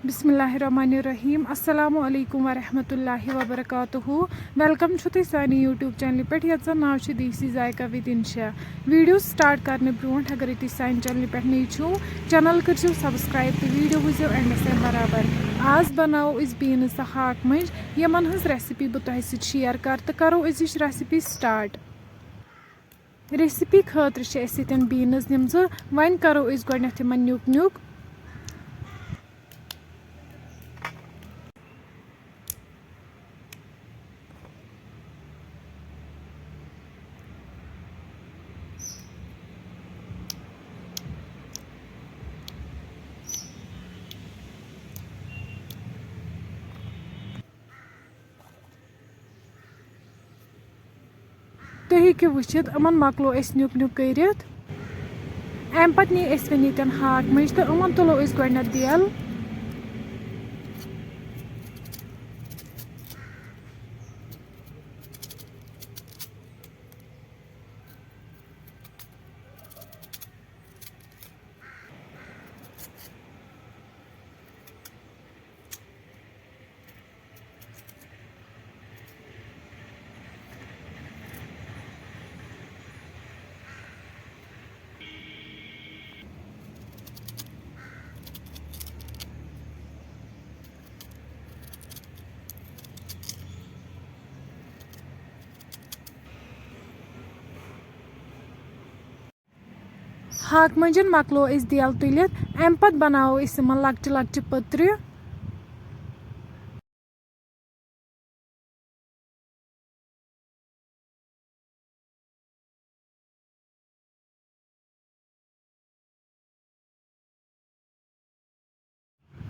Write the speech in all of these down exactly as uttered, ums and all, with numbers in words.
بسم اللہ الرحمن الرحیم۔ السلام علیکم ورحمۃ اللہ وبرکاتہ۔ ویلکم چھُو تُہۍ سانہِ YouTube چینلہِ پٮ۪ٹھ، یَتھ زَن ناو چھُ دیسی ذائقہ with انشا۔ ویڈیو سٹارٹ کرنہٕ برونٛٹھ، اگر تُہۍ سانہِ چینلہِ پٮ۪ٹھ نٔے چھِو، چینل کٔرزیٚو سبسکرائب تہٕ ویڈیو وٕچھزیٚو اینڈس تام برابر۔ آز بناوو أسۍ بیٖنٕز تہٕ ہاکھ مۄنجہِ، یِمن ہٕنٛز ریسپی بہٕ تۄہہِ سۭتۍ شیئر کرٕ، تہٕ کرو أزِچ ریسپی سٹارٹ۔ ریسپی خٲطرٕ چھِ اَسہِ ییٚتٮ۪ن بیٖنٕز نِمژٕ۔ وۄنۍ کَرو أسۍ گۄڈٕنٮ۪تھ یِمَن نیُک نیُک۔ تُہۍ ہیٚکِو وٕچھِتھ، یِمَن مۄکلو اَسہِ نیُک نیُک کٔرِتھ۔ اَمہِ پَتہٕ نی اَسہِ وۄنۍ ییٚتٮ۪ن ہاکھ مٔنٛجۍ تہٕ یِمَن تُلو أسۍ گۄڈٕنٮ۪تھ دٮ۪ل۔ ہاکہٕ مۄنجن مۄکلو أسۍ دٮ۪ل تُلِتھ، اَمہِ پتہٕ بناوو أسۍ یِمن لۄکچہِ لۄکچہِ پٔترِ۔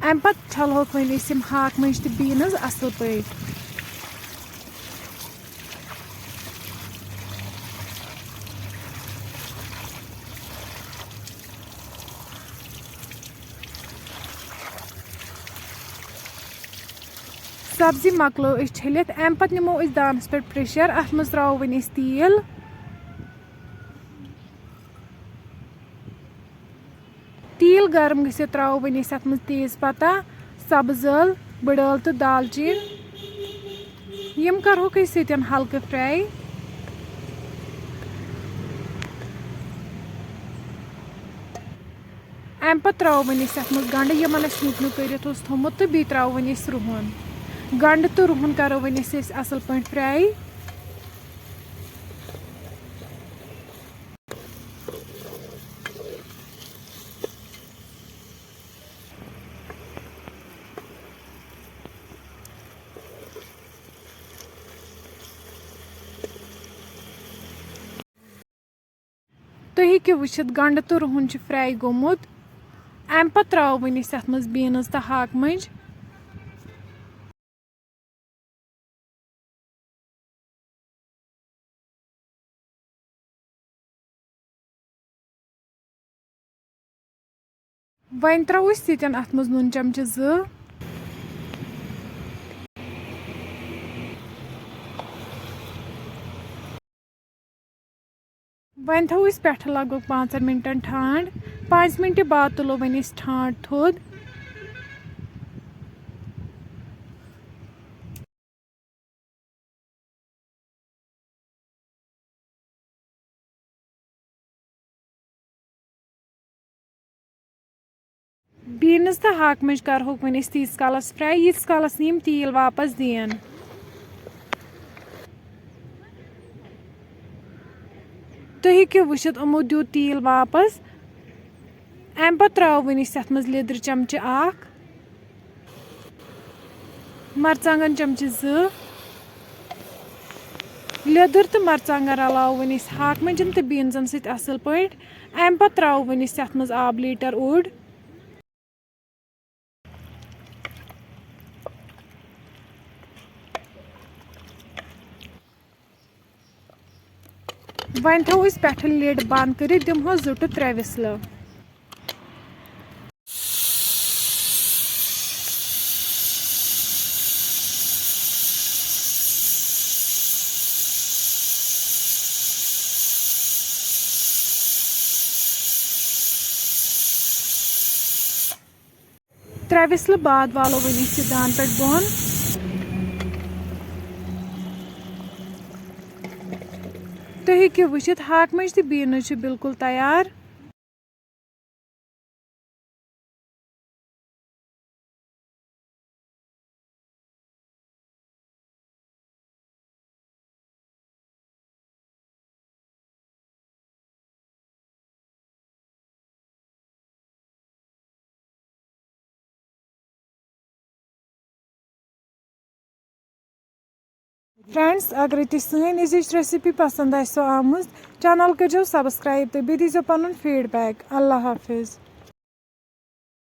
اَمہِ پتہٕ چھلہوکھ وۄنۍ أسۍ یِم ہاکہٕ مۄنجہِ تہٕ بیٖنٕز اَصٕل پٲٹھۍ۔ سبزی مۄکلٲو أسۍ چھٔلِتھ، اَمہِ پتہٕ نِمو أسۍ دانَس پٮ۪ٹھ pressure، اَتھ منٛز ترٛاوو وۄنۍ أسۍ تیٖل۔ تیٖل گرم گٔژھِتھ ترٛاوو وۄنۍ أسۍ اَتھ منٛز تیز پتہ، سبٕز ٲل، بٕڈ ٲل تہٕ دالچیٖن۔ یِم کرہوکھ أسۍ ییٚتٮ۪ن ہلکہٕ fry۔ اَمہِ پتہٕ ترٛاوو وۄنۍ أسۍ اَتھ منٛز گنٛڈٕ، یِمن اَسہِ نیُک نیُک کٔرِتھ اوس تھوٚمُت، تہٕ بیٚیہِ ترٛاوو وۄنۍ أسۍ رُہُن۔ گنٛڈٕ تہٕ رُہُن کرو وۄنۍ أسۍ، أسۍ اَصٕل پٲٹھۍ fry۔ تُہۍ ہیٚکِو وٕچھِتھ، گنٛڈٕ تہٕ رُہُن چھُ fry گوٚمُت۔ اَمہِ پتہٕ ترٛاوو وۄنۍ أسۍ اَتھ منٛز بیٖنٕز تہٕ ہاکہٕ مۄنجہِ۔ وۄنۍ ترٛاوو أسۍ ییٚتٮ۪ن اَتھ منٛز نُن چمچہٕ زٕ۔ وۄنۍ تھاوو أسۍ پٮ۪ٹھٕ لگ بگ پانٛژن مِنٹن ٹھانٛڈ۔ پانٛژِ مِنٹہِ بعد تُلو وۄنۍ أسۍ ٹھانٛڈ تھوٚد۔ بیٖنٕز تہٕ ہاکہٕ مۄنجہِ کرہوکھ وۄنۍ أسۍ تیٖتِس کالس fry، ییٖتِس کالس نہٕ یِم تیٖل واپس دِین۔ تُہۍ ہیٚکِو وٕچھِتھ، یِمو دیُت تیٖل واپس۔ اَمہِ پتہٕ ترٛاوو وۄنۍ أسۍ یَتھ منٛز لیٚدرِ چمچہٕ اکھ، مرژٕوانٛگن چمچہٕ زٕ، لیٚدٕر تہٕ مرژٕوانٛگن رلاوو وۄنۍ أسۍ ہاکہٕ مۄنجن تہٕ بیٖنزن سۭتۍ اَصٕل پٲٹھۍ۔ اَمہِ پتہٕ ترٛاوو وۄنۍ أسۍ یَتھ منٛز آب لیٖٹر اوٚڑ۔ وۄنۍ تھاوو أسۍ پٮ۪ٹھٕ lid بنٛد کٔرِتھ، دِمہوس زٕ to ترٛےٚ whistle۔ وِسلہٕ بعد والو وۄنۍ أسۍ یہِ دان پٮ۪ٹھ بۄن۔ تُہۍ ہیٚکِو وٕچھِتھ، ہاکہٕ مُجہِ تہٕ بیٖنٕز چھِ بالکل تیار۔ فرینڈز، اگرے تۄہہِ سٲنۍ أزِچ ریسپی پسند آسہِ سۄ آمٕژ، چینل کٔرزیو سبسکرائب تہٕ بیٚیہِ دیٖزیو پنُن فیٖڈ بیک۔ اللہ حافظ۔